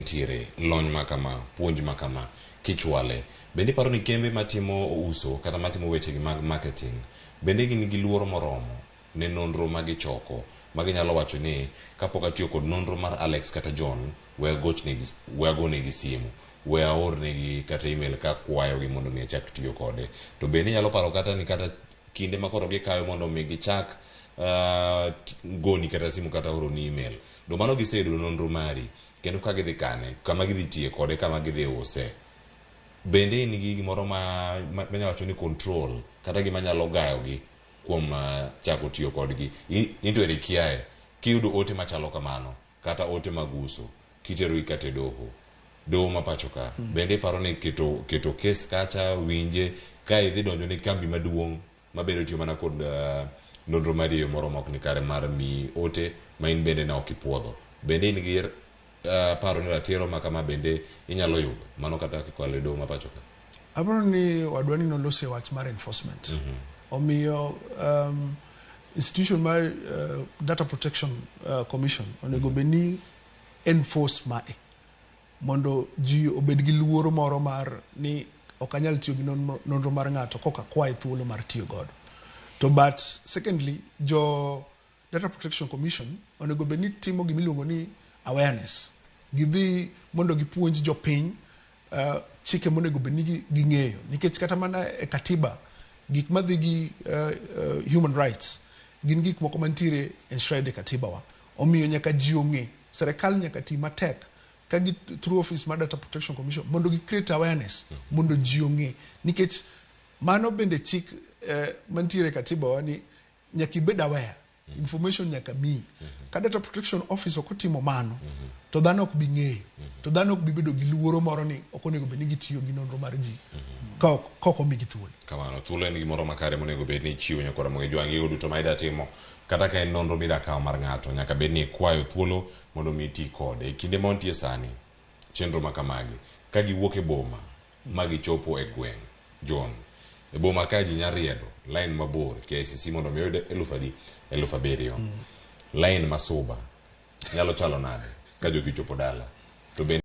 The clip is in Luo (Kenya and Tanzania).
Nitiere lony ma kama, puonj ma kama, kichwale. Bende iparo ni kembe matimo uso kata matimo wechegi mag marketing bende gin gi luoro moromo ne nonro ma gichoko ma ginyalo wacho ni kapok atiyo kod nonro mar Alex kata John we agochnegi, we agonegi simu, we aornegi kata email ka akwayogi mondo mi achak tiyo kode. To bende inyalo paro kata ni kata kinde ma koro gikayo mondo mi gichak goni kata simu kata oroni email. Do mano giseyudo nonro mari kendo ka gidhi kane, kama gidhi tiye kode, kama gidhi use. Bende in gi gimoro ma ma wacho ni control kata gima nyalo gayogi kuom chako tiyo kodgi. In to ere ikiaye kiyudo ote machalo kamano kata ote mag uso kiterogi kata e doho. Doho ma pacho ka. Bende iparo ni keto keto kes kacha winje ka idhi donjo ne kambi maduong' ma bende otiyo mana kod nonro mari e yo moro ma ok ni kare mar miyi ote ma in bende ne ok ipuodho. Bende in gi paro ni ratiro ma kama bende inyalo yudo mano kata kikalo e doho ma pacho ka? Aparo ni wadwa ni nolose wach mar enforcement. Omiyo institution mar Data Protection Commission onego bed ni enforce mae mondo ji obed gi luoro moro mar ni ok anyal tiyo gi nonro mar ng'ato kok akwaye thuolo mar tiyo godo. To but secondly, jo Data Protection Commission onego bed ni timo gimiluongo ni awareness. Gidhi mondo gipuonj jopiny chike monego bed ni ging'eyo. Nikech kata mana e katiba, gik madhi gi human rights gin gik moko mantiere enshrined e katiba wa. Omiyo nyaka ji ong'e, serikal nyaka ti matek ka gi through office mar Data Protection Commission mondo gi create awareness mondo ji ong'e. Nikech mano bende chik mantiere e katiba wa ni nyaka ibed aware information nyaka miyi. Ka Data Protection Office ok otimo mano, to dhano ok bi ng'eyo. To dhano ok bi bedo gi luoro moro ni ok onego bed ni gitiyo gi nonro mar ji ka ok omigi thuolo. Kamano, thuolo en gimoro makare monego bed ni ichiwo nyakora Ramogi Jwang' gigo duto ma ida timo kata ka en nonro mida kawo mar ng'ato nyaka bed ni ikwayo thuolo mondo mi iti kode. E kinde ma wantie sani, chenro ma kamagi ka giwuok e boma ma gichopo e gweng' John, e boma ka ji nya riedo line mabor KICC mondo mi oyud 1000 adi? 7000. Line ma Suba nyalo chalo nade ka jogi ochopo dala? To bende